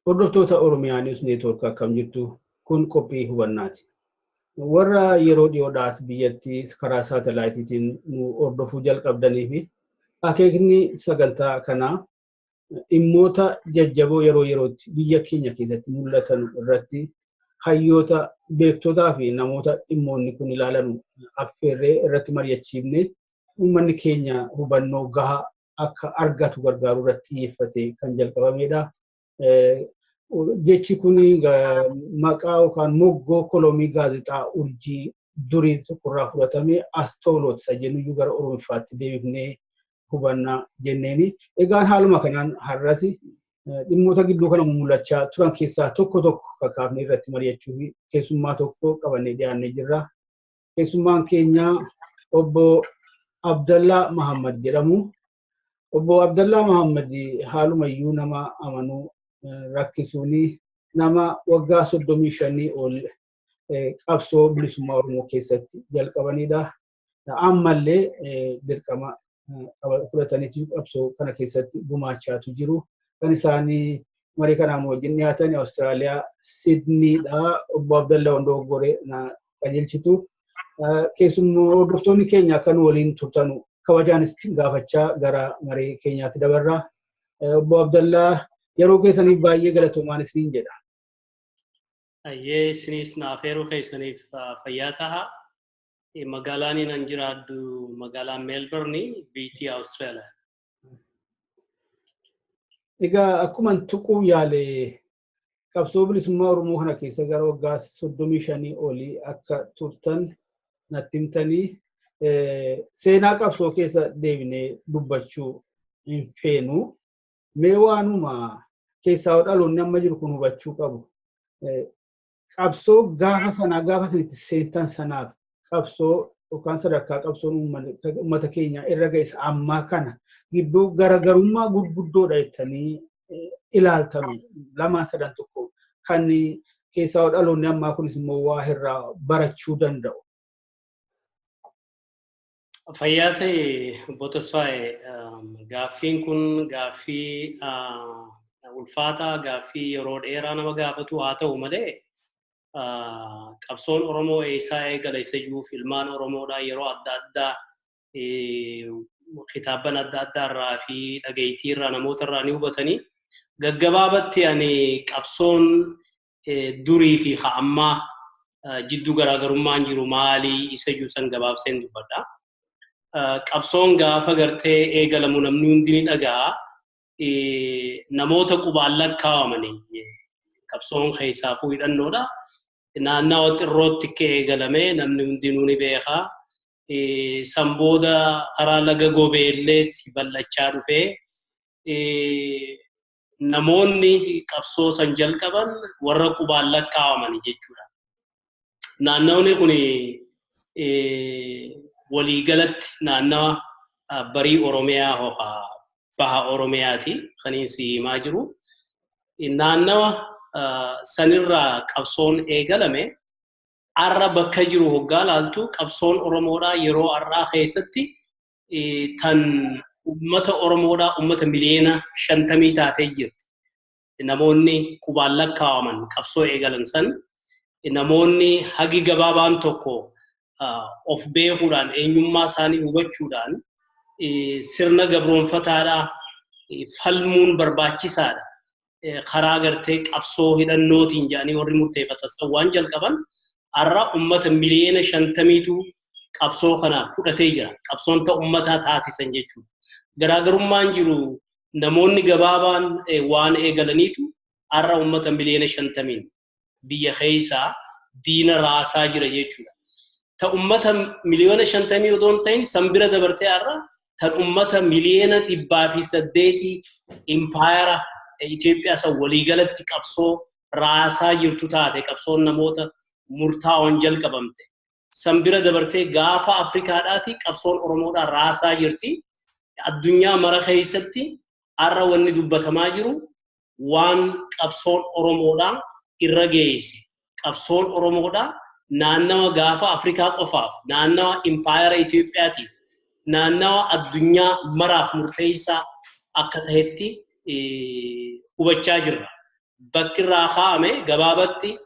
Hordoftoota Oromiyaa News Network, akkam jirtu? Kun qophii hubannaati. Warra yeroo dhiyoodhaas biyyatti karaa saatalaayitiitiin nu hordofuu jalqabdanii fi akeekni sagantaa kanaa dhimmoota jajjaboo yeroo yerootti biyya keenya keessatti mul'atan irratti hayyoota, beektotaa fi namoota dhimmoonni kun ilaalan affeerree irratti mari'achiifne uummanni keenya hubannoo gahaa akka argatu gargaaruu irratti xiyyeeffate kan jalqabamedha. Jechi kun maqaa yookaan moggoo kolomii gaazexaa Urjii durii tokkorraa fudhatame, Astoolot isa jennuyyuu gara Oromiffaatti deebifnee hubannaa jenneeni. Egaan haaluma kanaan har'as dhimmoota gidduu kana mul'achaa turan keessaa tokko tokko kakaafnee irratti mari'achuu fi keessummaa tokko qabannee dhiyaannee jirra. Keessummaan keenya obbo Abdallaa Mahammad jedhamu. Obbo Abdallaa Mahammad haalumayyuu nama amanuu rakkisuun nama waggaa 35 ol qabsoo bilisummaa Oromoo keessatti jalqabanidha. Ammallee dirqama fudhataniitu qabsoo kana keessatti gumaachaatu jiru. Kan isaanii marii kanaan wajjin dhiyaatan Awustiraaliyaa Sidniidha. Obbo Abdallaa Wandoo Goree na qajeelchitu. Keessummoo hordoftoonni keenya akka nu waliin turtanu kabajaan isin gaafachaa gara marii keenyaatti dabarra. Obbo Abdallaa, yeroo keessaniif baay'ee galatoomaan isiniin jedha. Ayyee, isinis na afeeruu keessaniif fayyaa taha. Magaalaan an jiraadhu magaalaa Meelbarni, biitii Awustiraaliyaa. Egaa akkuma tuquu yaale, qabsoo bilisummaa Oromoo kana keessa gara waggaa 35 olii akka turtan natti himtanii, seenaa qabsoo keessa deebinee dubbachuu hin feenu. Mee waanuma keessaa dhaloonni amma jiru kun hubachuu qabu. Qabsoo gaafa sanaa, gaafa isinitti seentan sanaaf, qabsoo yookaan sadarkaa qabsoon uummata keenya irra ga'e ammaa kana gidduu garaagarummaa gurguddoodha jettanii ilaaltanu lamaan sadan tokko kan keessaa dhaloonni ammaa kunis immoo waa irraa barachuu danda'u. Fayyaa ta'e, obbo Tasfaayee. Gaaffiin kun gaaffii ulfaataa, gaaffii yeroo dheeraa nama gaafatu. Haa ta'u malee, qabsoon Oromoo eessaa eegala isa jiruuf, ilmaan Oromoodhaa yeroo adda addaa kitaabban adda addaa irraa fi dhageettii irraa namoota irraa ni hubatanii. Gaggabaabatti ani qabsoon durii fi ammaa jidduu garaagarummaan jiru maalii isa jiru san gabaabseen dubbadha. Qabsoon gaafa gartee eegalamu namni hundi ni dhaga'a. Namoota qubaan lakkaawamanii qabsoon keessaafuu hidhannoodha. Naannawa Xirrootti akka eegalame namni hundinuu ni beeka. San booda karaa laga Gobeelleetti bal'achaa dhufee, namoonni qabsoo san jalqaban warra qubaan lakkaawamani jechuudha. Naannawni kun waliigalatti naannawa barii Oromiyaa yookaan baha Oromiyaati kan si himaa jiru. Naannawa sanirraa qabsoon eegalame har'a bakka jiru hoggaa laaltu, qabsoon Oromoodhaa yeroo har'aa keessatti tan uummata Oromoodhaa uummata miliyoona 50 taatee jirti. Namoonni qubaan lakkaawaman qabsoo eegalan san, namoonni hagi gabaabaan tokko of beekuudhaan, eenyummaa isaanii hubachuudhaan, sirna gabroonfataadhaa falmuun barbaachisaadha, karaa gartee qabsoo hidhannootiin jedhanii warri murteeffatan san waan jalqaban, har'a uummata miliyoona 50tu qabsoo kanaaf fudhatee jira. Qabsoon ta'u uummataa taasisan jechuudha. Garaagarummaan jiru namoonni gabaabaan waan eegalaniitu har'a uummata miliyoona 50n biyya keessaa diina raasaa jira jechuudha. Ta uummata miliyoona 50 odoo hin ta'in, san bira dabartee har'a tan uummata miliyoona 108 impaayara Itoophiyaa san waliigalatti qabsoo raasaa jirtu taate qabsoon namoota murtaa'oon jalqabamte. San bira dabartee gaafa Afrikaadhaati qabsoon Oromoodhaa raasaa jirti. Addunyaa mara keessatti har'a wanni dubbatamaa jiru waan qabsoon Oromoodhaa irra geesse. Qabsoon Oromoodhaa naannawa gaafa Afrikaa qofaaf, naannawa impaayera Itoophiyaatiif, naannawa addunyaa maraaf murteessaa akka ta'etti hubachaa jirra. Bakki irraa kaa'ame gabaabatti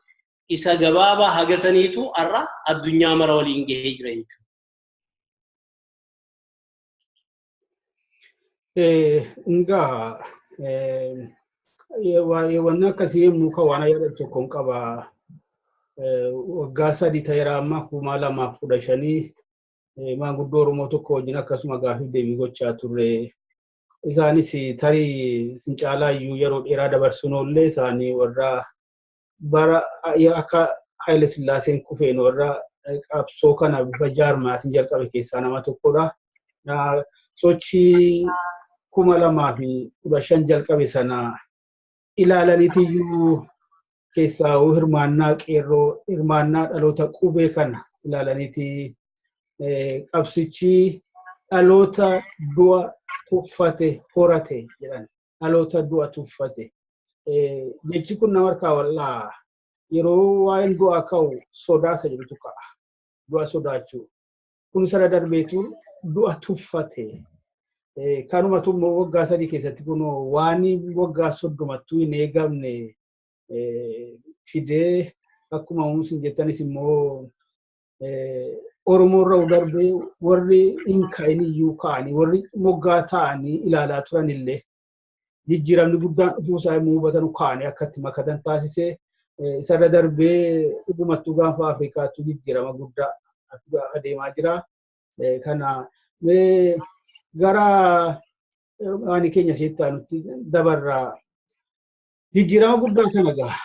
isa gabaabaa haga saniitu har'a addunyaa mara waliin gahee jira jechuudha. Egaa wanni akkasii yommuu ka'u waan yaadatu tokko hin qaba. Waggaa 3 ta'eera amma 2015 maanguddoo Oromoo tokko wajjin akkasuma gaaffiif deebii gochaa turre. Isaanis tarii isin caalaa iyyuu yeroo dheeraa dabarsuun oollee isaanii warra bara akka Haayile Sillaaseen kufeen warra qabsoo kana bifa jaarmaatiin jalqabe keessaa nama tokkodha. Sochii 2015 jalqabe sana ilaalaniitiyyuu keessaa hirmaannaa qeerroo, hirmaannaa dhaloota qubee kana ilaalaniiti qabsichi dhaloota du'a tuffate horate jedhan. Dhaloota du'a tuffate. Jechi kun nama harkaa wal'aa. Yeroo waa'een du'aa ka'u sodaa isa jedhutu ka'a. Du'a sodaachuu. Kun sana darbeetu du'a tuffate. Kanumatu immoo waggaa 3 keessatti kun waan waggaa 30ttuu hin eegamne fidee akkuma isin jettanis immoo Oromoo irra darbee warri hin ka'in iyyuu ka'anii warri moggaa ta'anii ilaalaa turan illee jijjiiramni guddaan dhufuu isaa yommuu hubatan ka'anii akka itti makatan taasisee isarra darbee dhugumattuu gaanfa Afrikaattuu jijjiirama guddaa adeemaa jira. Kana gara waan keenya isheetti aanutti dabarraa. Jijjiirama guddaa kana gaa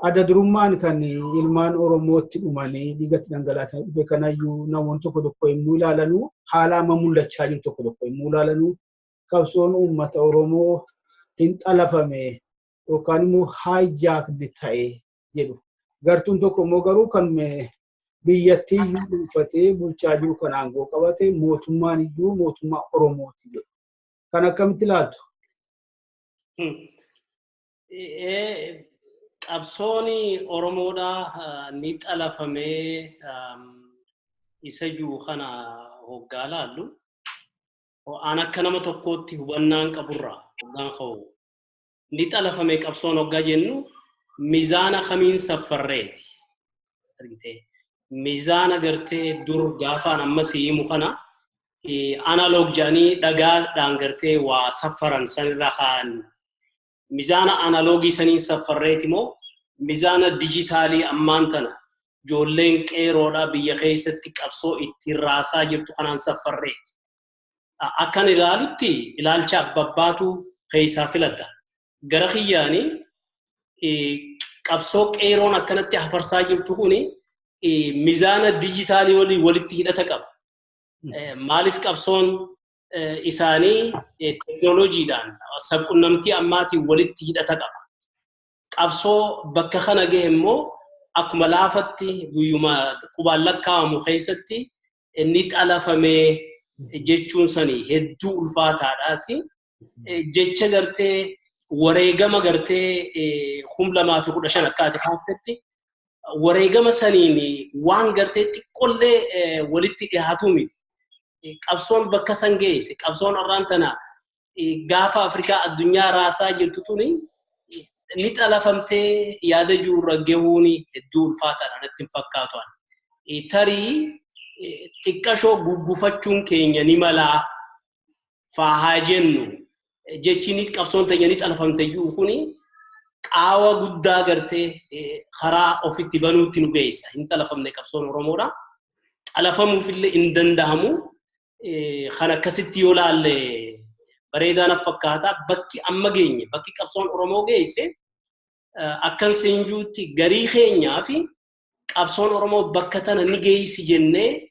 adda durummaan kan ilmaan Oromootti dhumanii dhiigatti dhangalaasanii dhufe kanayyuu namoonni tokko tokko yommuu ilaalanu haala amma mul'achaa jiru tokko tokko yommuu ilaalanu qabsoon uummata Oromoo hin xalafame yookaan immoo hijacked ta'e jedhu. Gartuun tokko immoo garuu kan biyyattii iyyuu dhuunfatee bulchaa jiru kan aangoo qabate mootummaan iyyuu mootummaa Oromooti jedhu. Kan akkamitti ilaaltu? Qabsoon Oromoodhaa ni xalafamee isa jiru kana hoggaa laallu an akka nama tokkootti hubannaan qaburraa hoggaan ka'u ni xalafame qabsoon hoggaa jennu mizaana kamiin saffarreeti. Argitee mizaana gartee dur gaafaan amma si himu kana analog jedhanii dhagaadhaan gartee waa saffaran sanirra kaa'an. Mizaana analoogii saniin saffarreeti moo mizaana dijitaalii ammaan tana ijoolleen qeeroodhaa biyya keessatti qabsoo ittiin raasaa jirtu kanaan saffarreeti? Akkan ilaalutti ilaalcha abbabbaatu keessaa filata. Gara kiyyaani qabsoo qeeroon akkanatti hafarsaa jirtu kuni mizaana dijitaalii waliin walitti hidhata qaba. Maaliif qabsoon isaanii teknooloojiidhaan sabqunnamtii ammaatiin walitti hidhata qaba. Qabsoo bakka kana gahe immoo akkuma laafatti guyyuma qubaan lakkaa'amu keessatti inni xalafamee jechuun sani hedduu ulfaataadhaas. Jecha gartee wareegama gartee 2015 akka ati kaaftetti wareegama saniin waan gartee xiqqollee walitti dhiyaatu miti. Qabsoon bakka san geesse, qabsoon har'aan tana gaafa Afrikaa addunyaa raasaa jirtu tuni ni xalafamtee yaada jiru gahuun hedduu ulfaataadha natti hin fakkaatu. Tarii xiqqashoo guggufachuun keenya ni malaa faa haa jennu jechi ni qabsoon teenya ni xalafamte jiru kuni qaawa guddaa gartee karaa ofitti banuutti nu geessa. Hin xalafamne qabsoon Oromoodha. Xalafamuufillee hin danda'amu. Kan akkasitti yoo laalle bareedaa na fakkaata. Bakki amma geenye, bakki qabsoon Oromoo geesse akkan siinjuutti garii keenyaa fi qabsoon Oromoo bakka tana ni geessi jennee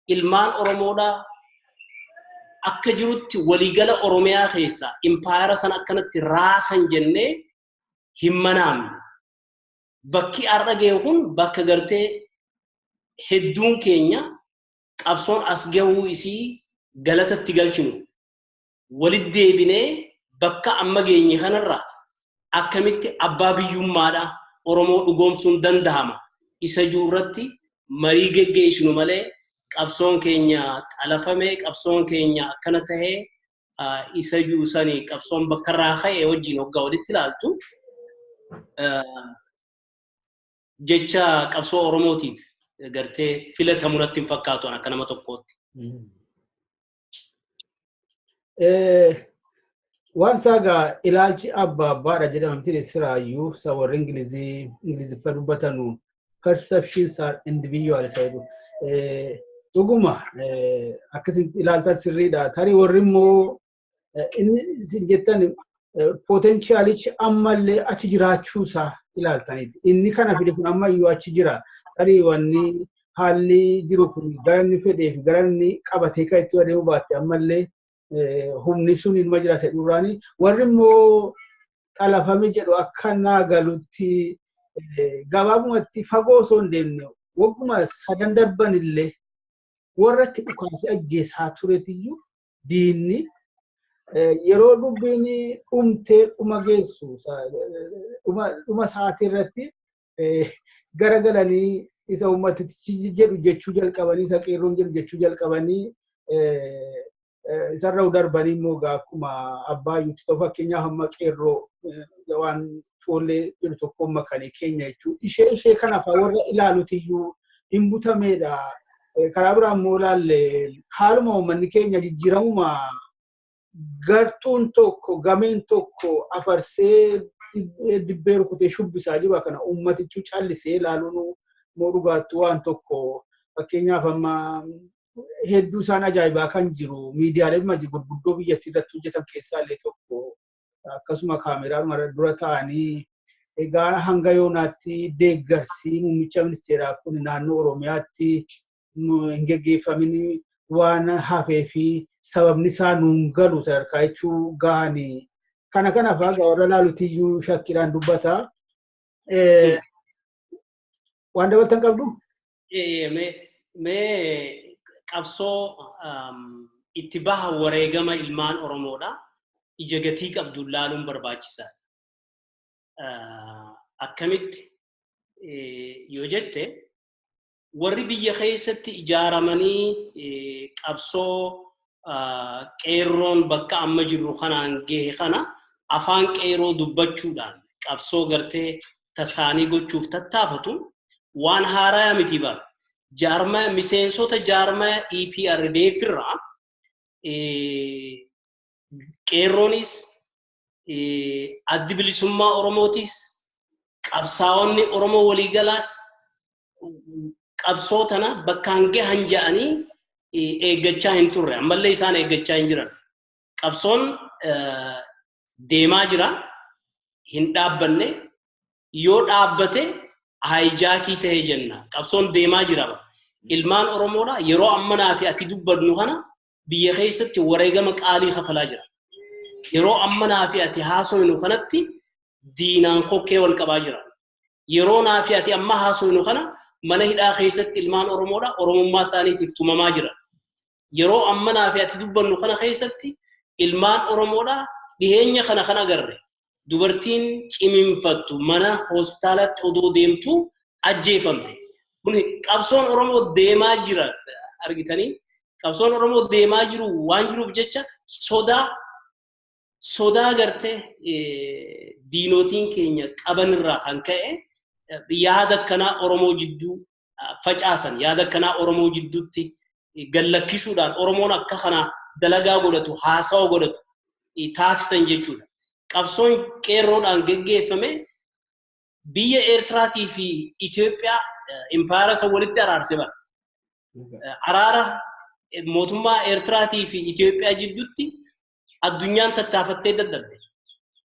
ilmaan Oromoodhaa akka jirutti waliigala Oromiyaa keessa impaayera sana akkanatti raasan jennee hin manaamne. Bakki har'a gahe kun bakka gartee hedduun keenya qabsoon as gahuu isii galatatti galchinu. Walitti deebinee bakka amma geenye kanarraa akkamitti abbaa biyyummaadha Oromoo dhugoomsuun dandahama isa jiru irratti marii geggeessinu malee, qabsoon keenya xalafame, qabsoon keenya akkana tahee isa jiru sani qabsoon bakka irraa ka'e wajjin hoggaa walitti ilaaltu, jecha qabsoo Oromootiif gartee filatamu natti hin fakkaatu akka nama tokkootti. Waan saagaa ilaalchi abbaa abbaadha jedhamti siraayyuu, isa warri Ingilizii Ingiliziffa dubbatanu "perceptions are individual" isa jedhu. Dhuguma akkasitti ilaaltan sirriidha. Tarii warri immoo inni isin jettan potentialichi ammallee achi jiraachuusaa ilaaltaniiti. Inni kana fide kun ammayyuu achi jira. Tarii wanni haalli jiru kun gara inni fedhee fi gara inni qabatee kan itti adeemu baatte, ammallee humni sun ilma jira jedhurraani. Warri immoo xalafame jedhu akka naa galutti, gabaabumatti fagoo osoo hin deemne, wagguma 3 darban illee warra itti dhukaasee ajjeesaa turetiyyuu diinni yeroo dubbiin dhumtee dhuma geessu, dhuma sa'aatii irratti garagalanii isa uummatichi jedhu jechuu jalqabanii, isa qeerroon jedhu jechuu jalqabanii, isarra darbanii immoo akkuma abbaa iyyuutti ta'u, fakkeenyaaf amma qeerroo waan foollee jedhu tokko makanii keenya jechuudha. Ishee kanaaf warra ilaalutiyyuu hin butameedha. Karaa biraa immoo ilaalle, haaluma uummanni keenya jijjiiramuma gartuun tokko, gameen tokko afarsee dibbee rukutee shubbisaa jiru kana uummatichi callisee ilaaluun immoo dhugaattuu waan tokko. Fakkeenyaaf amma hedduu isaan ajaa'ibaa kan jiru, miidiyaalee gurguddoo biyyattii irratti hojjetan keessaa illee tokko akkasuma kaameraa dura ta'anii, egaa hanga yoonaatti deeggarsi muummicha ministeeraa kun naannoo Oromiyaatti hin geggeeffamin waan hafee fi sababni isaa nuun galu sadarkaa jechuu gahanii kana kanaaf haga warra laalutiyyuu shakkiidhaan dubbata. Waan dabaltan qabdu? Mee qabsoo itti baha wareegama ilmaan Oromoodha. Ija gatii qabdu laaluun barbaachisaadha. Akkamitti yoo jette, warri biyya keessatti ijaaramanii qabsoo qeerroon bakka amma jirru kanaan gahe kana afaan qeerroo dubbachuudhaan qabsoo gartee tasaanii gochuuf tattaafatu waan haaraa miti bara. Jaarmaya miseensota jaarmaya EPRDF irraa qeerroonis, Addi Bilisummaa Oromootis, qabsaa'onni Oromoo waliigalaas qabsoo tana bakkaan gahan ja'anii eeggachaa hin turre. Ammallee isaan eeggachaa hin jiran. Qabsoon deemaa jira. Hin dhaabbanne. Yoo dhaabbate hijack ta'e jenna. Qabsoon deemaa jira. Ilmaan Oromoodha yeroo ammanaa fi ati dubbannu kana biyya keessatti wareegama qaalii kafalaa jira. Yeroo ammanaa fi ati haasoynu kanatti diinaan kokkee wal qabaa jira. Yeroo naa fi ati amma haasoynu kana mana hidhaa keessatti ilmaan Oromoodha Oromummaa isaaniitiif tumamaa jira. Yeroo ammanaa fi ati dubbannu kana keessatti ilmaan Oromoodha dhiheenya kana kan agarre, dubartiin cimiinfattu mana hospitaalatti odoo deemtu ajjeefamte. Kun qabsoon Oromoo deemaa jira argitanii. Qabsoon Oromoo deemaa jiru waan jiruuf jecha sodaa gartee diinootiin keenya qabanirraa kan ka'e yaada akkanaa Oromoo jidduu facaasan, yaada akkanaa Oromoo jidduutti gallakkisuudhaan Oromoon akka kana dalagaa godhatu, haasawa godhatu taasisan jechuudha. Qabsoon qeerroodhaan geggeeffame biyya Eertiraatii fi Itoophiyaa impaayera isa walitti araarse bara. Araara mootummaa Eertiraatii fi Itoophiyaa jidduutti addunyaan tattaafattee dadhabde.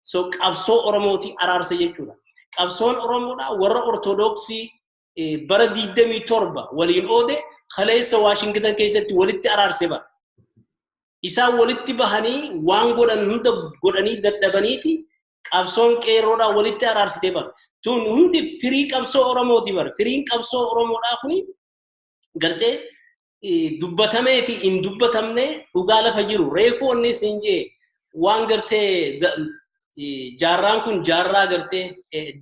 So qabsoo Oromootii araarse jechuudha. Qabsoon Oromoodhaa warra Ortodoksii bara 27 waliin oode kaleessa Waashingitan keessatti walitti araarse bara. Isaan walitti bahanii waan godhan hunda godhanii dadhabaniiti. Qabsoon qeerroodhaa walitti araarsitee bara. Tun hundi firii qabsoo Oromooti bara. Firiin qabsoo Oromoodhaa kuni gartee dubbatamee fi hin dubbatamne dhugaa lafa jiru. Reefuu inni siin jee waan gartee jaarraan kun jaarraa gartee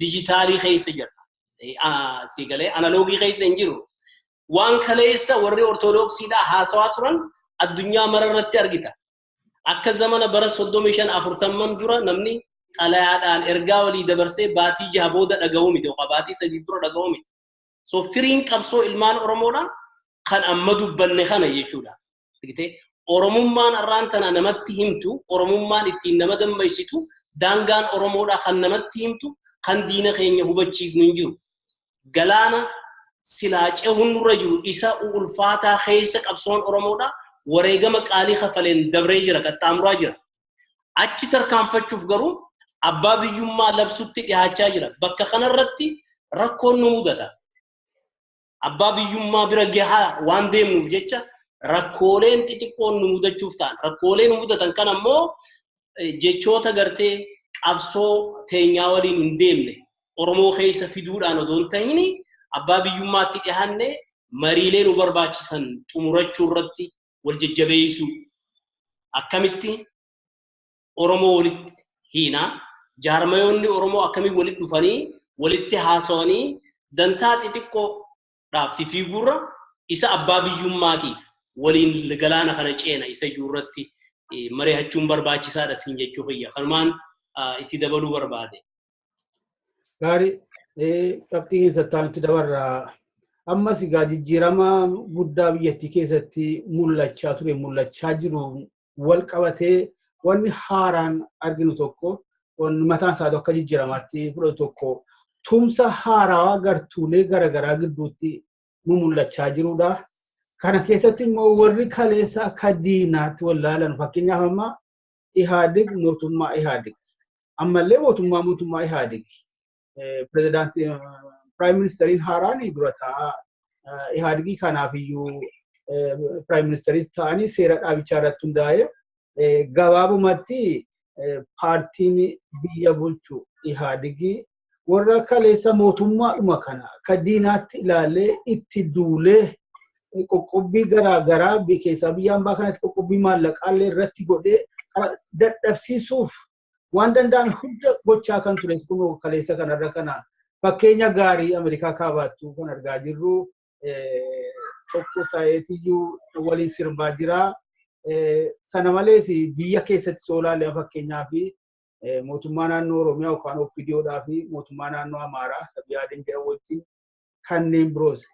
dijitaalii keessa jira. Si galee, analoogii keessa hin jiru. Waan kaleessa warri Ortodoksiidhaa haasawaa turan addunyaa mara irratti argita. Akka zamana bara 35 40 dura namni xalayaadhaan ergaa walii dabarsee baatii 6 booda dhaga'uu miti yookaan baatii 3 dura dhaga'uu miti. So firiin qabsoo ilmaan Oromoodha kan amma dubbanne kana jechuudha. Oromummaan har'aan tana namatti himtu, Oromummaan ittiin nama dammaysitu, daangaan Oromoodha kan namatti himtu, kan diina keenya hubachiifnu hin jiru. Galaana silaa cehuun nurra jiru isa ulfaataa keessa qabsoon Oromoodha wareegama qaalii kafaleen dabree jira, qaxxaamuraa jira. Achi tarkaanfachuuf garuu abbaa biyyummaa labsutti dhiyaachaa jira. Bakka kanarratti rakkoon nu mudata. Abbaa biyyummaa bira gahaa waan deemnuuf jecha rakkooleen xixiqqoon nu mudachuuf ta'an. Rakkoolee nu mudatan kan ammoo jechoota gartee qabsoo teenyaa waliin hin deemne Oromoo keessa fiduudhaan odoo hin ta'in, abbaa biyyummaatti dhiyaanne mariilee nu barbaachisan xumurachuu irratti wal jajjabeessuu. Akkamitti Oromoo walitti hiinaa, jaarmayoonni Oromoo akkamiin walitti dhufanii walitti haasawanii dantaa xixiqqoodhaaf fiiguurra isa abbaa biyyummaatiif waliin galaana kana ceena isa ijuurratti mari'achuun barbaachisaadha siin jechuu fayya. Kanumaan itti dabaluu barbaade. Gaarii, qabxii keessatti itti dabarraa. Ammas egaa jijjiirama guddaa biyyattii keessatti mul'achaa ture, mul'achaa jiru wal qabatee wanni haaraan arginu tokko, wanni mataan isaa akka jijjiiramaatti fudhatu tokko, tumsa haarawaa gartuulee garaagaraa gidduutti nu mul'achaa jirudha. Kana keessatti immoo warri kaleessa akka diinaatti wallaalan, fakkeenyaaf amma Ihaadig, mootummaa Ihaadig, ammallee mootummaa Ihaadig, pirezidaantii, prime ministeriin haaraan dura taa'aa Ihaadigii kanaaf iyyuu prime ministerii ta'anii seera dhaabichaa irratti hundaa'ee, gabaabumatti paartiin biyya bulchu Ihaadigii warra kaleessa mootummaadhuma kana akka diinaatti ilaalee itti duulee qoqqobbii garaa garaa keessaa biyya ambaa kanatti qoqqobbii maallaqaallee irratti godhee dadhabsiisuuf waan danda'ame hunda gochaa kan ture kun kaleessa kanarra kana fakkeenya gaarii Ameerikaa kaabaattuu kan argaa jirru tokko ta'eetiyyuu waliin sirbaa jira. Sana malees biyya keessatti soolaalee, fakkeenyaa fi mootummaa naannoo Oromiyaa yookaan OPDOdhaa fi mootummaa naannoo Amaaraa Sabiyaadeen jedhan wajjin kanneen biroos.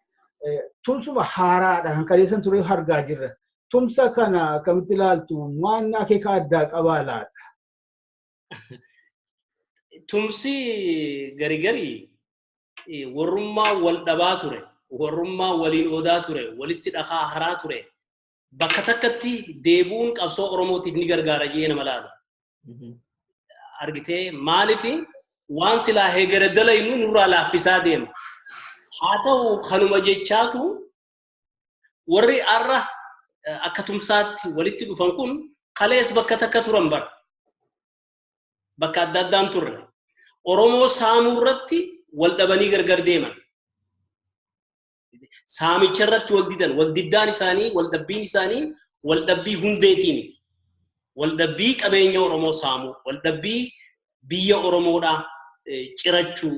Tumsuma haaraadha kan kaleessan ture argaa jirra. Tumsa kana akkamitti ilaaltu? Waan akeeka addaa qabaa laata? Tumsi gari gari warrummaa wal dhabaa ture, warrummaa waliin oodaa ture, walitti dhakaa haraa ture. Bakka takkatti deebuun qabsoo Oromootiif ni gargaara jee nama laala. Argitee, maaliif waan silaa heegara dalaynu nurraa laaffisaa deema. Haa ta'u, kanuma jechaatu warri har'a akka tumsaatti walitti dhufan kun kalees bakka takka turan bara. Bakka adda addaan turre. Oromoo saamuu irratti wal dhabanii gargar deeman. Saamicha irratti wal didan. Wal diddaan isaanii, wal dhabbiin isaanii wal dhabbii hundeetii miti. Wal dhabbii qabeenya Oromoo saamuu, wal dhabbii biyya Oromoodhaa cirachuu,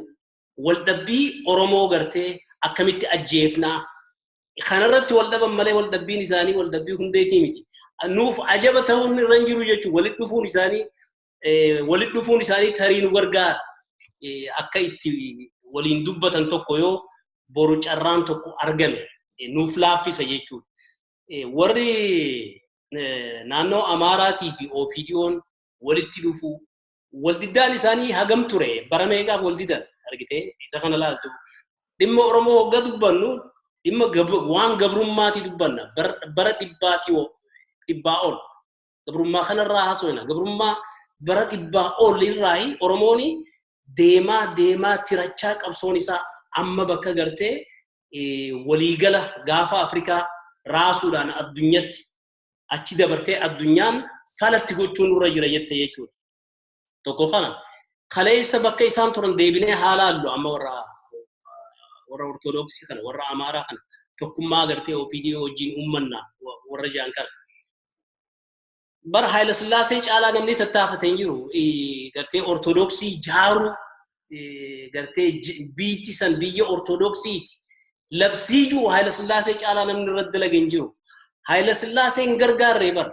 wal dhabbii Oromoo gartee akkamitti ajjeefnaa. Kanarratti wal dhaban malee wal dhabbiin isaanii wal dhabbii hundeetii miti. Nuuf ajaba ta'uun irra hin jiru jechuun walitti dhufuun isaanii tarii nu gargaara. Akka itti waliin dubbatan tokko yoo boru carraan tokko argame nuuf laaffisa jechuudha. Warri naannoo Amaaraatii fi OPDO'n walitti dhufuu, waldiddaan isaanii hagam ture, bara meeqaaf wal didan argitee isa kana laaltu. Dhimma Oromoo hogga dubbannu dhimma waan gabrummaatii dubbanna. Bara dhibbaa fi dhibbaa ol gabrummaa kanarraa haasofna. Gabrummaa bara dhibbaa ol irraa Oromoon deemaa deemaa tirachaa qabsoon isaa amma bakka gartee waliigala gaafa Afrikaa raasuudhaan addunyatti achi dabartee addunyaan falatti gochuun nurra jira jette jechuudha. Tokko kana. Kaleessa bakka isaan turan deebinee haa laallu. Amma warra Ortodoksii kana, warra Amaaraa kana, tokkummaa agartee OPDO wajjin uummanna warra jiran kana. Bara Haayila Sillaasee caalaa namni tattaafate hin jiru. Gartee Ortodoksii jaaruu, gartee biitti san biyya Ortodoksiiti. Labsii jiru Haayila Sillaasee caalaa namni irratti dalage hin jiru. Haayila Sillaasee hin gargaarre bara.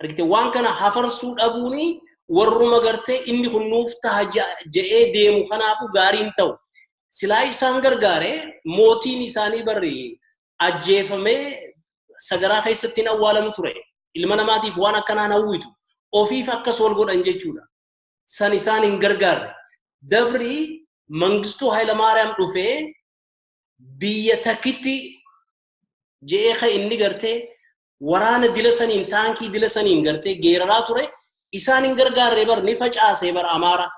Argite, waan kana hafarsuu dhabuuni warruma gartee inni kun nuuf taha je'ee deemu kanaafu gaarii hin ta'u. Silaa isaan gargaare, mootiin isaanii barri ajjeefamee sagaraa keessatti hin awwaalamu ture. Ilma namaatiif waan akkanaan hawwitu. Ofiif akkas wal godhan jechuudha. San isaan hin gargaarre. Dabri Mangistuu Hayilamaariyaam dhufee biyya takkitti je'ee kan inni gartee waraana dila saniin, taankii dila saniin gartee geeraraa ture, isaan hin gargaarre bar. Ni facaasee bar Amaara.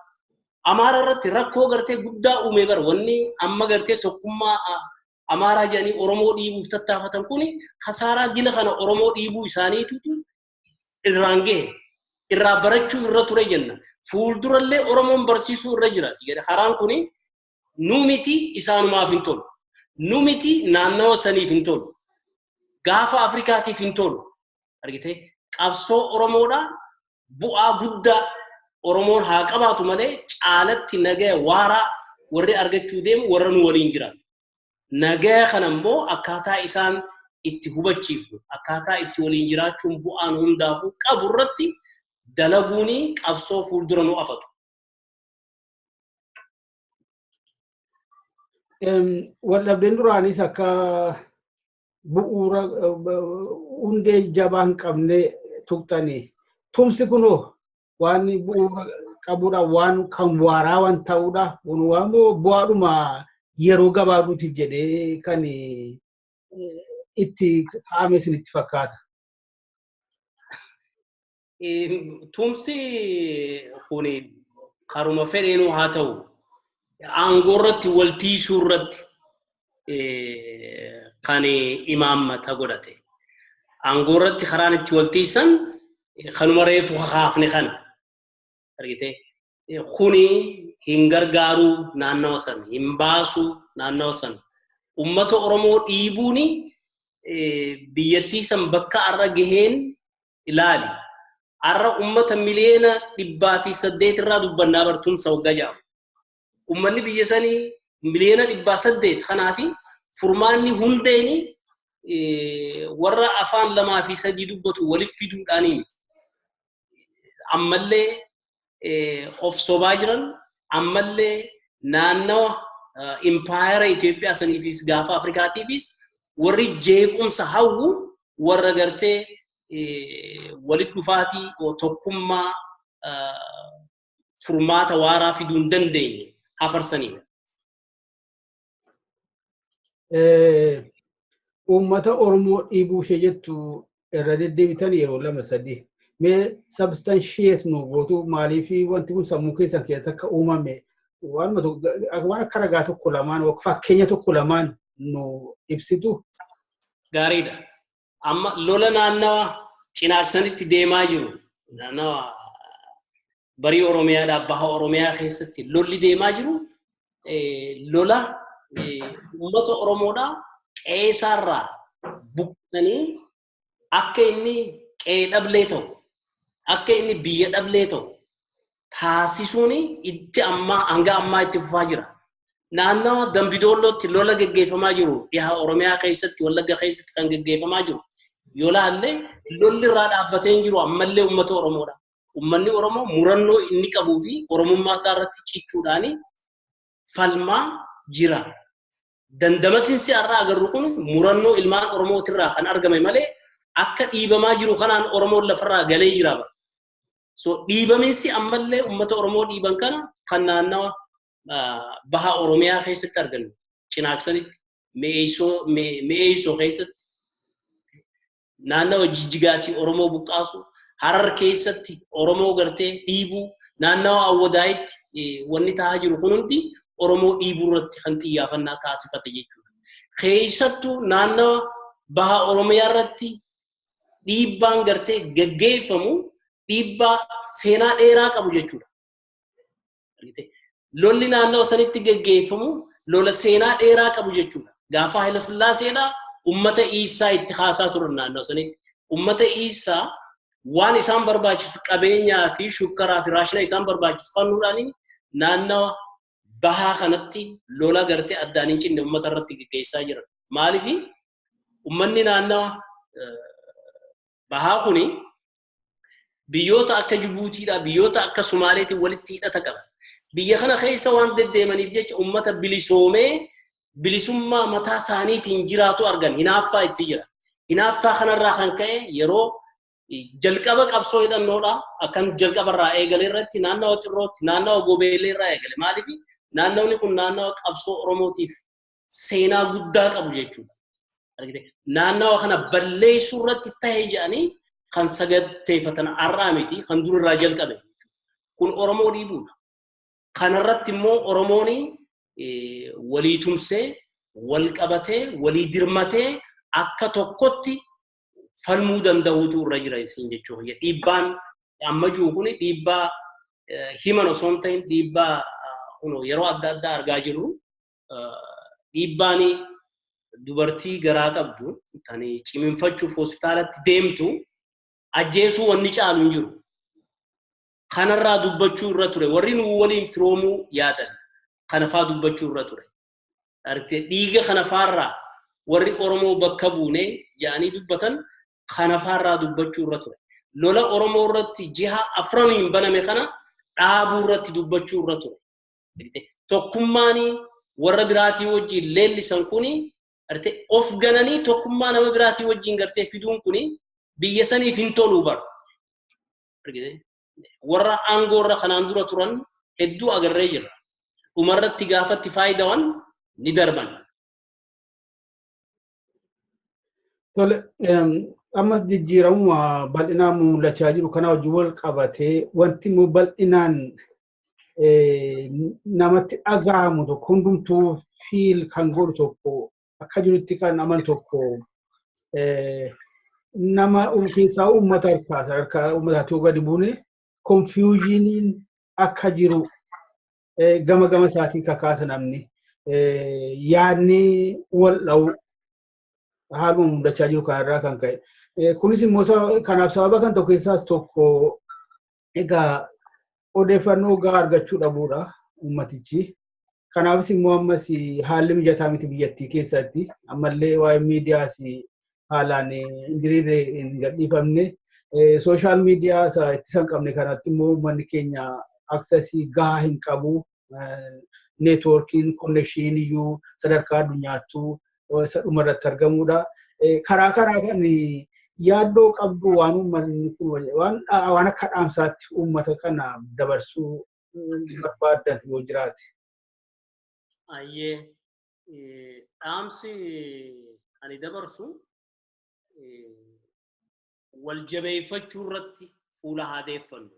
Amaara irratti rakkoo gartee guddaa uume bar. Wanni amma gartee tokkummaa Amaaraa jedhanii Oromoo dhiibuuf tattaafatan kuni kasaaraa dila kana Oromoo dhiibuu isaaniitutu irraan gahe. Irraa barachuu irra ture jenna. Fuuldurallee Oromoon barsiisuu irra jira. Karaan kuni nu miti isaanumaaf hin tolu. Nu miti naannawa saniif hin tolu. Gaafa Afrikaatiif hin tolu. Argitee, qabsoo Oromoodhaa bu'aa guddaa Oromoon haa qabaatu malee, caalatti nagaya waaraa warri argachuu deemu warra nu waliin jiraatu. Nagaya kana immoo akkaataa isaan itti hubachiifnu, akkaataa itti waliin jiraachuun bu'aan hundaafuu qabu irratti dalaguuni qabsoo fuuldura nu afatu. Waldhabdeen duraanis akka bu'uura hundee jabaa hin qabne tuqxanii. Tumsi kunoo waan bu'uura qabudha, waan kan waaraa waan ta'udha. Kun waan bu'aadhuma yeroo gabaabuutiif jedhee kan itti kaa'ame isinitti fakkaata. Tumsi kun karuma fedheenuu haa ta'u, aangoo irratti wal tiisuu irratti kan imaammata godhate. Aangoo irratti karaan itti wal tiisan kanuma reefu kakaafne kana. Argitee, kuni hin gargaaruu naannawa sana, hin baasuu naannawa sana. Uummata Oromoo dhiibuuni biyyattii san bakka har'a gaheen ilaali. Har'a uummata 108 miliyoona irraa dubbannaa bar tumsa waggaa jedhamu. Uummanni biyya sanii 800 miliyoona, kanaafi furmaanni hundeeni warra afaan lamaa fi sadii dubbatu waliif fiduudhaanii miti. Ammallee of sobaa jiran, ammallee naannawa impaayera Itoophiyaa saniifis gaafa Afrikaatiifis warri jeequmsa hawwu, warra gartee walitti dhufaatii tokkummaa furmaata waaraa fiduu hin dandeenye hafarsanidha. Uummata Oromoo dhiibuu ishee jettu irra deddeebitan yeroo lama sadii. Mee substantiate nu gootu? Maaliif wanti kun sammuu keessan keessatti akka uumame waan akka ragaa tokko lamaan, fakkeenya tokko lamaan nu ibsitu. Gaariidha. Amma lola naannawa Cinaaksanitti deemaa jiru. Naannawa barii Oromiyaadhaa baha Oromiyaa keessatti lolli deemaa jiru lola uummata Oromoodhaa qe'ee isaarraa buqqisanii akka inni qe'ee dhablee ta'u, akka inni biyya dhablee ta'u taasisuun itti ammaa hanga ammaa itti fufaa jira. Naannawa Dambidoollootti lola geggeeffamaa jiru, dhiha Oromiyaa keessatti, Wallagga keessatti kan geggeeffamaa jiru yoo laalle, lolli irraa dhaabbatee hin jiru ammallee uummata Oromoodha. Uummanni Oromoo murannoo inni qabuu fi Oromummaa isaa irratti cichuudhaan falmaa jira. Dandamatinsi har'a agarru kun murannoo ilmaan Oromootirraa kan argame malee akka dhiibamaa jiru kanaan Oromoon lafarraa galee jira. So dhiibaminsi ammallee uummata Oromoo dhiiban kana kan naannawa baha Oromiyaa keessatti argannu, Cinaaksanitti, Mi'eessoo keessatti, naannawa Jijjigaatii Oromoo buqqaasu, Harar keessatti Oromoo gartee dhiibuu, naannawa Awwadaayitti wanni tahaa jiru kun hundi Oromoo dhiibuu irratti kan xiyyaafannaa taasifate jechuudha. Keessattuu naannawa baha Oromiyaa irratti dhiibbaan gartee gaggeeffamu dhiibbaa seenaa dheeraa qabu jechuudha. Lolli naannawa sanitti geggeeffamu lola seenaa dheeraa qabu jechuudha. Gaafa Haayila Sillaaseedhaa ummata Iisaa itti haasaa turan naannawa sanitti. Ummata Iisaa waan isaan barbaachisu, qabeenyaa fi shukkaraa fi raashina isaan barbaachisu kennuudhaan, naannawa bahaa kanatti lola gartee addaan hin cinne ummata irratti geggeessaa jiran. Maaliif? Ummanni naannawa bahaa kuni biyyoota akka Jibuutiidha, biyyoota akka Sumaaleetiin walitti hidhata qaba. Biyya kana keessa waan deddeemaniif jecha ummata bilisoomee bilisummaa mataa isaaniitiin jiraatu argan, hinaaffaa itti jira. Hinaaffaa kanarraa kan ka'e yeroo jalqaba qabsoo hidhannoodha akkan jalqabarraa eegale irratti naannawa Xirrootti, naannawa Gobeellee irraa eegale. Maaliif? Naannawni kun naannawa qabsoo Oromootiif seenaa guddaa qabu jechuudha. Naannawa kana balleessuu irratti ta'e jedhanii kan saganteeffatan har'aa miti, kan durirraa jalqabe. Kun Oromoo dhiibuudha. Kanarratti immoo Oromoon walii tumsee, wal qabatee, walii dirmatee akka tokkotti falmuu danda'uutu irra jira isin jechuudha. Dhiibbaan amma jiru kun dhiibbaa himan osoo hin ta'in, dhiibbaa yeroo adda addaa argaa jirru, dhiibbaan dubartii garaa qabdu kan cimiinfachuuf hospitaalatti deemtu ajjeesuu wanni caalu hin jiru. Kanarraa dubbachuu irra ture. Warri nu waliin firoomuu yaadan kana faa dubbachuu irra ture. Dhiiga kana faarraa warri Oromoo bakka buunee jedhanii dubbatan kana faarraa dubbachuu irra ture. Lola Oromoo irratti jiha afraniin baname kana dhaabuu irratti dubbachuu irra ture. Tokkummaan warra biraatii wajjin leellisan kuni, of gananii tokkummaa nama biraatii wajjin gartee fiduun kuni biyya saniif hin tolu bara. Warra aangoo irra kanaan dura turan hedduu agarree jirra. Dhumarratti gaafatti faayidawan ni darban. Tole, ammas jijjiiramuma bal'inaan mul'achaa jiru kana wajjin wal qabatee wanti immoo bal'inaan namatti dhaga'amu tokko, hundumtuu feel kan godhu tokko, akka jirutti kan amanu tokko, nama keessaa uummata harkaa sadarkaa uummataatti yoo gadi buune, confusioniin akka jiru gama gama isaatiin kakaasa. Namni yaadni wal dha'u haaluma mul'achaa jiru kanarraa kan ka'e. Kunis immoo kanaaf sababa kan tokko keessaas tokko egaa odeeffannoo gahaa argachuu dhabuudha uummatichi. Kanaafis immoo ammas haalli mijataa miti biyyattii keessatti, ammallee waa'ee miidiyaas haalaan hin diriirre, hin gadhiifamne. Social media ittisa hin qabne kanatti immoo uummanni keenya accessii gahaa hin qabu. Networkiin connectioniin iyyuu sadarkaa addunyaattuu isa dhumarratti argamudha. Karaa karaa kan yaaddoo qabdu, waan uummanni kun waan akka dhaamsaatti uummata kana dabarsuu barbaaddan yoo jiraate. Ayyee, dhaamsi ani dabarsu wal jabeeffachuu irratti fuula haa deeffannu.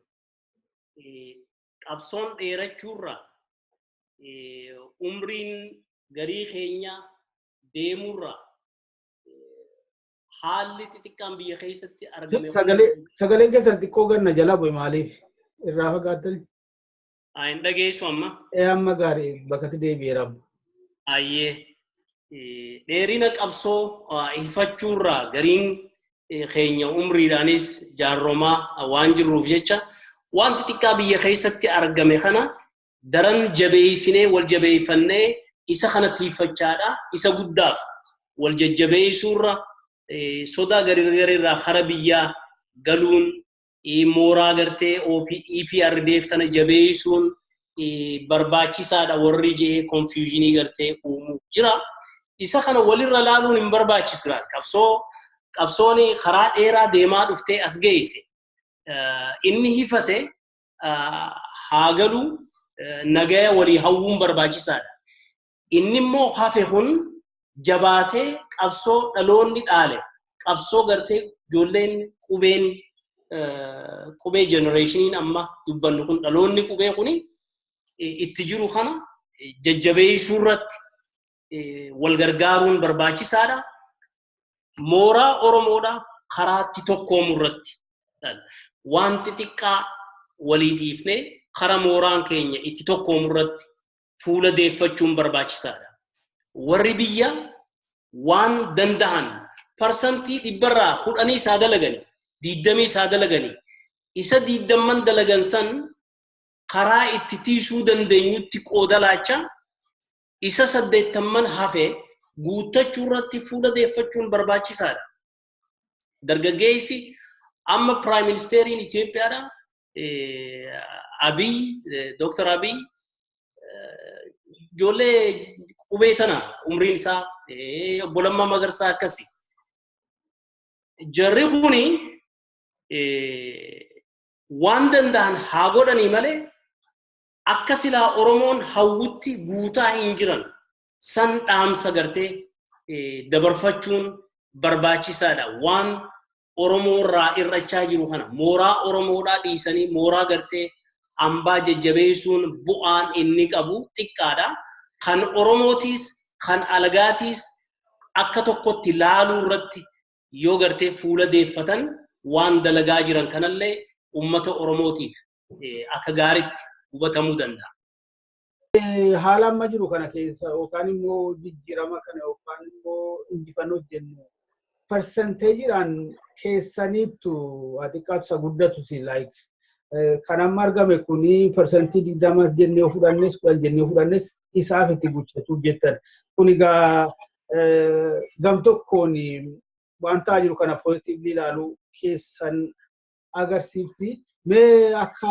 Qabsoon dheerachuurra, umriin garii keenya deemurra, haalli xixiqqaan biyya keessatti argame. Sagaleen keessan xiqqoo ganna jala bu'e, maaliif irraa fagaattani? Hin dhageessu amma? Ee, amma gaarii bakkatti deebi'eera. Ayyee, dheerina qabsoo ifachuurraa gariin keenya umriidhaanis jaarromaa waan jirruuf jecha, waan xixiqqaa biyya keessatti argame kana daran jabeessinee, wal jabeeffannee, isa kana tiiffachaadha. Isa guddaaf wal jajjabeessuurra sodaa garii kara biyyaa galuun, mooraa gartee EPRDF tana jabeessuun barbaachisaadha. Warri jee confusionii gartee uumuu jira. Isa kana walirra laaluun hin barbaachisu laal. Qabsoon karaa dheeraa deemaa dhuftee as geesse. Inni hifate haa galu, nagaya walii hawwuun barbaachisaadha. Inni immoo hafe kun jabaatee qabsoo dhaloonni dhaale, qabsoo gartee ijoolleen qubeen, qubee generationiin amma dubbannu kun, dhaloonni qubee kuni itti jiru kana jajjabeessuu irratti wal gargaaruun barbaachisaadha. Mooraa Oromoodha karaatti tokkoomu irratti waan xixiqqaa walii dhiifnee Kara mooraan keenya itti tokkoomu irratti fuula deeffachuun barbaachisaadha. Warri biyya waan danda'an 10% isaa dalagani, 20 isaa dalagani, isa 20n dalagan san karaa itti tiisuu dandeenyutti qooda laachaa, isa 80n hafe guuttachuu irratti fuula deeffachuun barbaachisaadha. Dargaggeessi amma Prime Ministeriin Itoophiyaadha. Abiy, Dr. Abiy, ijoollee qubee tana umriin isaa, obbo Lammaa Magarsaa akkasi. Jarri kuni waan danda'an haa godhanii malee, akka silaa Oromoon hawwutti guutaa hin jiran. San dhaamsa gartee dabarfachuun barbaachisaadha. Waan Oromoo irraa irrachaa jiru kana mooraa Oromoodhaa dhiisanii mooraa gartee ambaa jajjabeessuun bu'aan inni qabu xiqqaadha. Kan Oromootiis kan alagaatiis akka tokkotti laaluu irratti yoo gartee fuula deeffatan, waan dalagaa jiran kanallee ummata Oromootiif akka gaariitti hubatamuu danda'a. Haala amma jiru kana keessa, yookaan immoo jijjiirama kana, yookaan immoo injifannoo jennu, percentageiidhaan keessaniittu haa xiqqaatu isa guddatu si, like kan amma argame kuni 20% jennee yoo fudhannes, 10 jennee yoo fudhannes, isaaf itti guuttachuu jettan. Kun egaa gam tokkoon waan ta'aa jiru kana positively ilaaluu keessan agarsiifti. Mee akka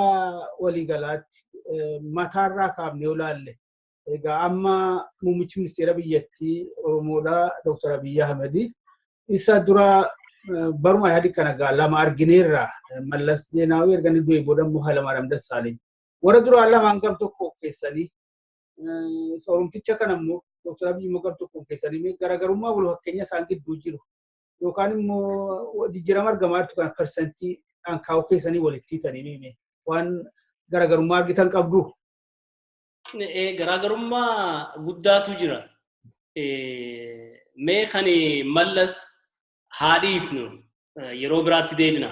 waliigalaatti mataarraa kaafnee yoo ilaalle, egaa amma muummichi ministeera biyyattii Oromoodha, Dr. Abiyyi Ahmedi. Isa dura baruma yaadi kana egaa lama argineerra. Mallas Zeenaawii erga inni du'ee booda immoo Hayilamaariyaam Dassaaleny. Warra duraa lamaan gam tokko keessanii, Oromticha kana immoo Dr. Abiyyi immoo gam tokko keessanii, garaagarummaa wal fakkeenya isaan gidduu jiru yookaan immoo jijjiirama argamaa jirtu kana percentiidhaan kaa'uu keessanii walitti hiitanii miime waan garaagarummaa argitan qabdu. Garaagarummaa guddaatu jira. Mee kan Mallas haa dhiifnu, yeroo biraatti deebina.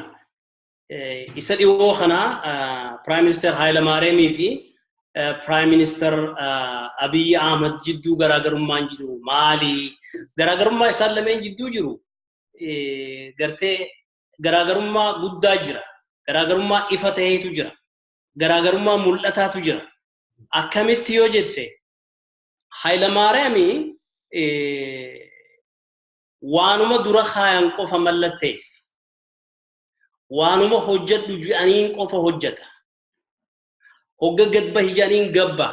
Isa dhiyoo kana Prime Minister Hayilamaariyaamii fi Prime Minister Abiyyi Ahmad jidduu garaagarummaan jiru maali? Garaagarummaa isaan lameen jidduu jiru gartee garaagarummaa guddaa jira. Garaagarummaa ifa ta'eetu jira. Garaagarummaa mul'ataatu jira. Akkamitti yoo jette, Hayilamaariyaamii waanuma dura kaayan qofa mallatteessa. Waanuma hojjedhu jedhaniin qofa hojjeta. Hogga gad bahi jedhaniin gabba.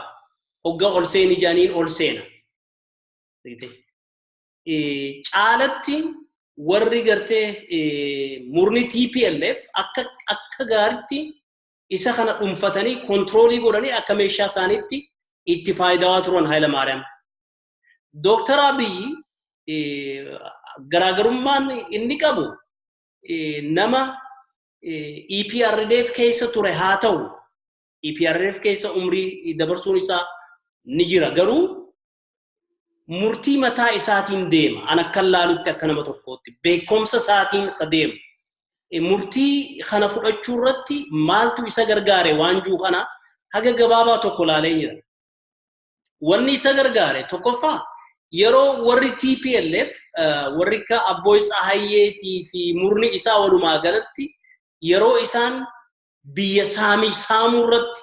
Hogga ol seeni jedhaniin ol seena. Caalatti warri gartee murni TPLF akka gaaritti isa kana dhuunfatanii control godhanii akka meeshaa isaaniitti itti faayidawaa turan Hayilamaariyaam. Dooktar Abiyyi garaagarummaan inni qabu, nama EPRDF keessa ture haa ta'u, EPRDF keessa umrii dabarsuun isaa ni jira, garuu murtii mataa isaatiin deema. An akkan laalutti, akka nama tokkootti beekumsa isaatiin ka deemu. Murtii kana fudhachuu irratti maaltu isa gargaare waan jiru kana haga gabaabaa tokko laalee jira. Wanni isa gargaare tokkoffaa, yeroo warri TPLF, warri akka Abbooy Tsahayyeetii fi murni isaa walumaa galatti, yeroo isaan biyya saamii saamuu irratti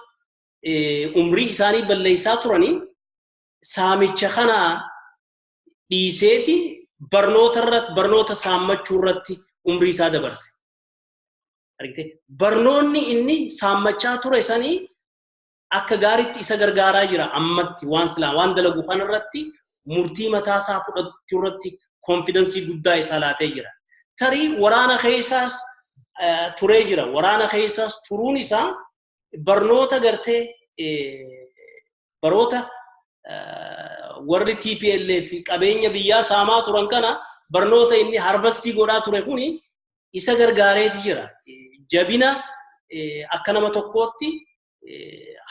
umrii isaanii balleessaa turanii, saamicha kana dhiiseeti barnoota irratti, barnoota saammachuu irratti umrii isaa dabarse. Argite, barnoonni inni saammachaa ture sanii akka gaariitti isa gargaaraa jira ammatti. Waan silaa waan dalagu kanarratti murtii mataa isaa fudhachuu irratti confidence guddaa isaa laatee jira. Tarii waraana keessaas turee jira. Waraana keessaas turuun isaa barnoota gartee baroota warri TPLF qabeenya biyyaa saamaa turan kana barnoota inni harvest godhaa ture kuni isa gargaareeti jira. Jabina akka nama tokkootti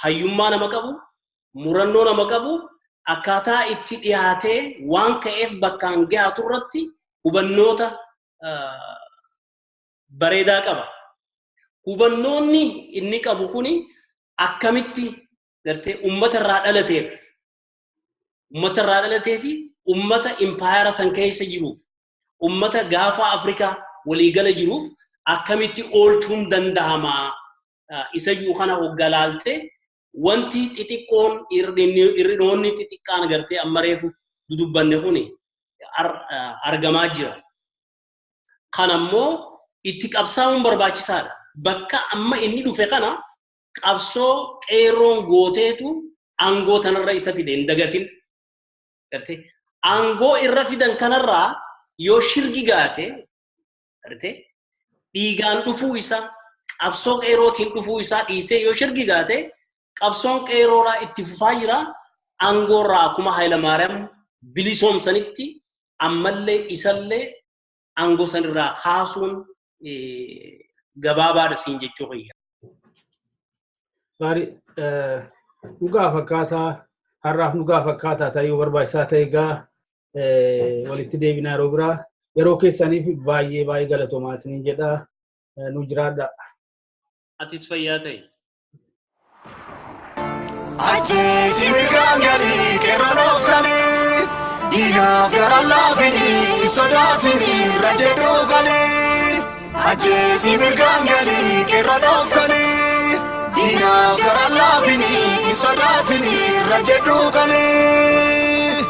hayyummaa nama qabu, murannoo nama qabu, akkaataa itti dhiyaatee waan ka'eef bakkaan gahatu irratti hubannoota bareedaa qaba. Hubannoonni inni qabu kuni Akkamitti gartee uummata irraa dhalateef, uummata irraa dhalatee fi uummata impaayara san keessa jiruuf, uummata gaafa Afrikaa waliigala jiruuf akkamitti oolchuun danda'ama isa jiru kana hoggalaalte, wanti xixiqqoon hir'inoonni xixiqqaan gartee amma reefu dudubbanne kuni argamaa jira. Kanammoo itti qabsaa'uun barbaachisaadha. Bakka amma inni dhufe kana qabsoo qeerroon gooteetu aangoo tanarra isa fide hin dagatin. Gartee aangoo irra fidan kanarraa yoo shirgi gaate, gartee dhiigaan dhufuu isaa, qabsoo qeerrootiin dhufuu isaa dhiisee yoo shirgi gaate, qabsoon qeerroodhaa itti fufaa jira. Aangoorraa akkuma Hayilamaariyaam bilisoomsanitti ammallee isallee aangoo sanirraa kaasuun gabaabaadha siin jechuu kiyya. Gaarii, dhugaa fakkaataa har'aaf dhugaa fakkaataa ta'uu barbaachisaa ta'e. Egaa walitti deebinaa yeroo biraa. Yeroo keessaniif baay'ee baay'ee galatoomaa isiniin jedha, nu jiraadha. Atis fayyaa ta'e. Ajjeesi mirgaan galii, qeerroon of galii, diinaaf gara laafinii hin sodaatini irra jedhuu galii. Ajjeesi mirgaan galii, qeerroon of galii, diinaaf gara laafinii hin sodaatini irra jedhuu galii.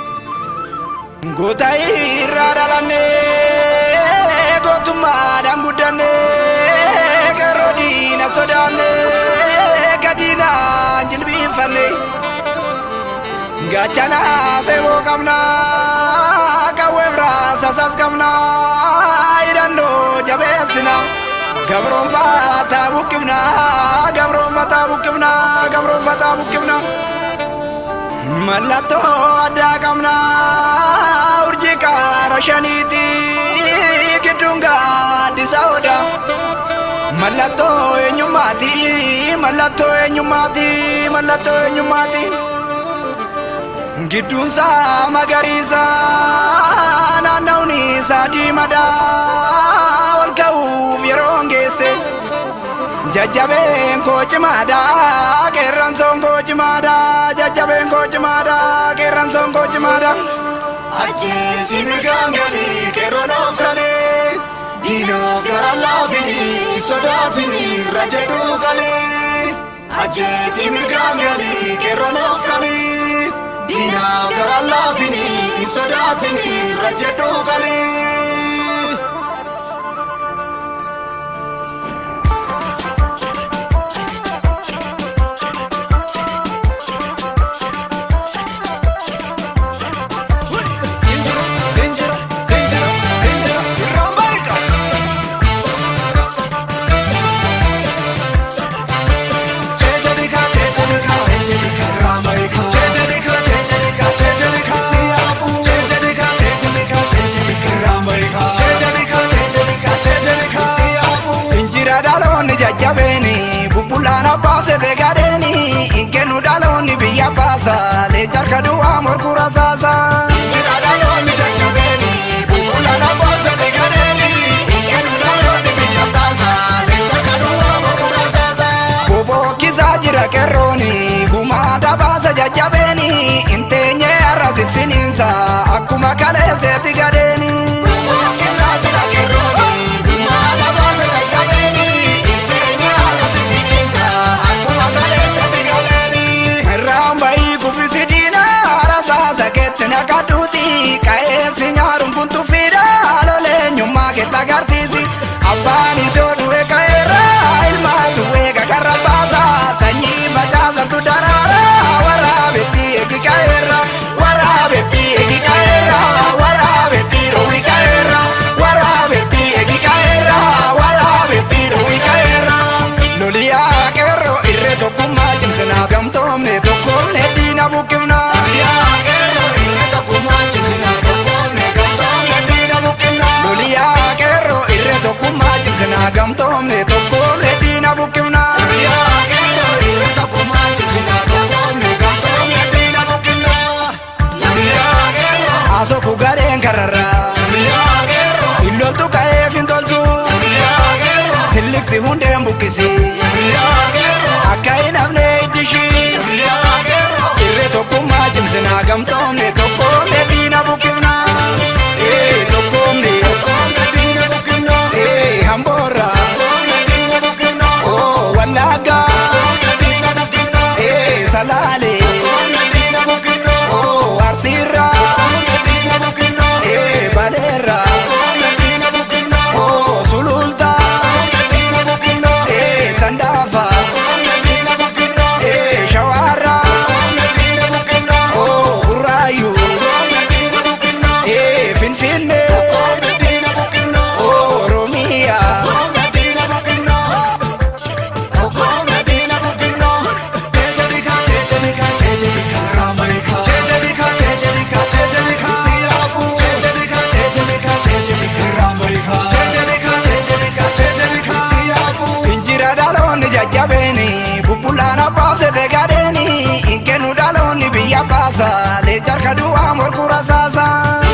Goota irraa dhalannee, gootummaadhaan guddannee, qeerroo diina sodaannee gadiinaan jilbiinfanne. Gaachana feeboo qabna, qawwee rasaasas qabna, hidhannoo jabeessina. Gabroonfataa buqqifna, gabroonfataa buqqifna, gabroonfataa buqqifna. Mallattoo addaa qabna, urjii qaara shaniiti, gidduun gaaddisa odaa. Mallattoo eenyummaati, mallattoo eenyummaati, mallattoo eenyummaati. Gidduunsaa magariisa, naannawni isaa diimadha. Ol ka'uuf yeroon geesse. Jajjabeen koo cimaadha, qeerransoon koo cimaadha, jajjabeen koo cimaadha, qeerransoon koo cimaadha. Ajjeesi mirgaan galii, qeerroon of galii, diinaaf gara laafinii hin sodaatini irra jedhuu galii. Ajjeesi mirgaan galii, qeerroon of galii, diinaaf gara laafinii hin sodaatini irra jedhuu galii. Injira, injira, injira, irraan baay'ika. Cheejalika, cheejalika, cheejalika, irraan baay'ika. Cheejalika, cheejalika, cheejalika, mi'aafu. Cheejalika, cheejalika, cheejalika, irraan baay'ika. Cheejalika, cheejalika, cheejalika, mi'aafu. Injira dhaloonni jajjabeeni, bubbulaan abbaabsete gadheeni, hin kennu dhaloonni biyya baasa, leenca harka duwwaa morkuu rasaasa. Injira dhaloonni jajjabeeni, bubbulaan abbaabsate gadheeni, hin kennu dhaloonni biyya baasa, leenca kaduwwaa morkuu rasaasa. Bobokkisaa jira qeerrooni, gumaa dabaasa jajjabeeni, hin teenye har'a siffiniinsa, akkuma kaleesseetti gadheeni. Bobokkisaa jira qeerrooni, gumaa dabaasa jajjabeeni, hin teenye har'a siffiniinsa, akkuma kaleessatti gadheeni. Irraan bahii kuffisi diina, rasaasa keetti naqadhuuti, qa'eessi nyaaruun kun tuffiidha, loleenyummaa keetti agarsiisi. Abbaan isoo du'e ka'eerra, ilmaatu eega karra baasa, sanyii facaasantu daraara, waraabetti eegi ka'eerra, waraabetti eegi ka'eerra, waraabetti dhoowwi ka'eerra, waraabetti eegi ka'eerra, waraabetti dhoowwi ka'eerra. Loliyaa qeerroo, irree tokkummaa cimsinaa, gamtoomne tokkoomne diina buqqifna. Yaa qeerroo, irree tokkummaa cimsinaa, tokkoomne gamtoomne diina buqqifna. Loliyaa qeerroo, irree tokkummaa cimsinaa, gamtoomne tokkoomne diina buqqifna. Yaa qeerroo, irree tokkummaa cimsinaa, tokkoomne gamtoomne diina buqqifna. Yaa qeerroo. Asoku gareen kararraa. Yaa qeerroo. Illoltu ka'eef hin toltu. Yaa qeerroo. Silliksi hundeen buqqisi. Yaa qeerroo. Akka hin hafne. cimsinaa gamtoomne tokkoomne diina buqqifna. Tokkoomne diina buqqifna. Hamboorra. Oh Wallagga. Salaale. Oh Arsiirra. Baleerra. Oh Sululta. Sandaafa. Shawaarra. Oh Burraayu. Finfinne. Oh Oromiyaa. Injira dhaloonni jajjabeeni bubbulaan abbaabsete gadheeni hinkennu dhaloonni biyya baasa leencarka du'aa morkuu rasaasa.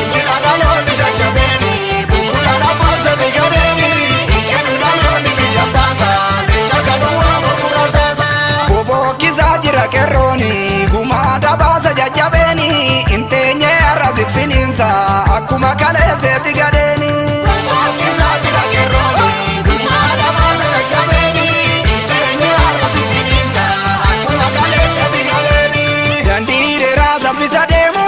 Injira dhaloonni jajjabeeni bubbulaan abbaabsete gadheeni hinkennu dhaloonni biyya baasa leencarka du'aa morkuu rasaasa. Bobokkisaa jira qeerrooni gumaa dabaasa jajjabeeni inteenye arrasi finiinsa akkuma kaleesseeti gadheeni. Bobokkisaa jira qeerrooni gumaa dabaasa jajjabeeni inteenye arrasi finiinsa akkuma kaleesseeti gadheeni. Daandii dheeraa saffisa deemu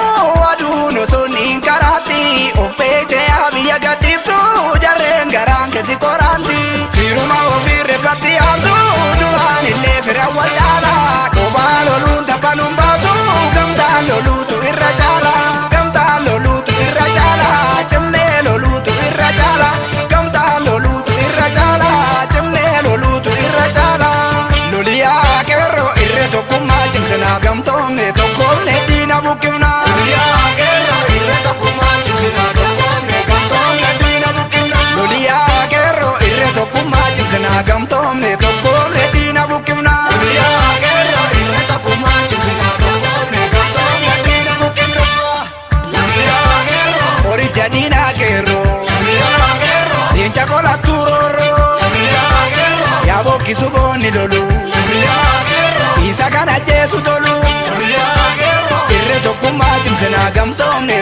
aduun osoo niin karaatti of beektee biyya gadhiiftu jarreen garaan keessi qoraanti. Firuma ofii reeffatti aantu duraan illee fira wallaala qophaa loluun taphanuun baasu gamtaan loluutu irra caala gamtaan loluutu irra caala cimnee loluutu irra caala gamtaan loluutu irra caala cimnee loluutu irra caala. Loliyaa qeerroo irree tokkummaa cimsinaa gamtoomne tokkoomne diina buqqifna. Loliyaa qeerroo irree tokkummaa cimsinaa tokkoomne gamtoomne diina buqqifna. Loliyaa qeerroo irree tokkummaa cimsinaa gamtoomne tokkoomne diina buqqifna. Loliyaa qeerroo irree tokkummaa cimsinaa tokkoomne gamtoomne diina buqqifna. Loliyaa qeerroo horicha diinaa qeerroo. Loliyaa qeerroo leenca qolattuu roorroo. Loliyaa qeerroo yaa bokkisu goonni lolu. Loliyaa qeerroo isa kana ajjeesu tolu. Loliyaa qeerroo irree tokkummaa cimsinaa gamtoomne.